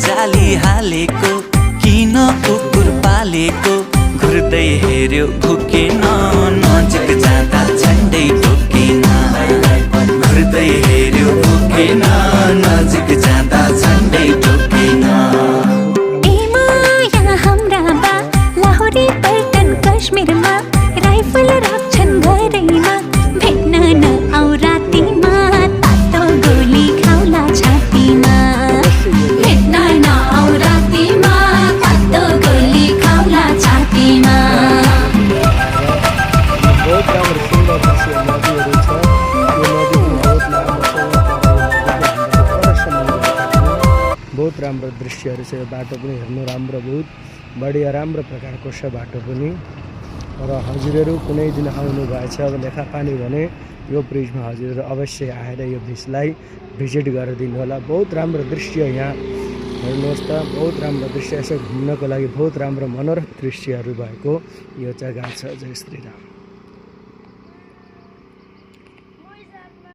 जाली हालेको किन कुकुर पालेको घुर्दै हेर्यो भुकेन नजिक जाँदा झन्डै टोकेन घुर्दै हेर्यो भुकेन नजिक जाँदा झन्डै टोकेन काश्मीरमा राइफल राख्छन् घरैमा भेट्न नआउ रातिमा तातो गोली खाउला छातीमा भेट्न नआउ रातिमा तातो गोली खाउला छातीमा। बहुत राम्रो सुन्दर दृश्य नदीहरू छ। यो नदीको बहुत राम्रो दृश्यहरू छ। यो बाटो पनि हेर्नु राम्रो, बहुत बढिया राम्रो प्रकारको छ बाटो पनि। र हजुरहरू कुनै दिन आउनु भएछ लेखापानी भने यो ब्रिजमा हजुरहरू अवश्य आएर यो ब्रिजलाई भिजिट गरिदिनु होला। बहुत राम्रो दृश्य यहाँ हेर्नुहोस् त, बहुत राम्रो दृश्य। यसो घुम्नको लागि बहुत राम्रो मनोरम दृश्यहरू भएको यो जग्गा छ। जय श्री राम।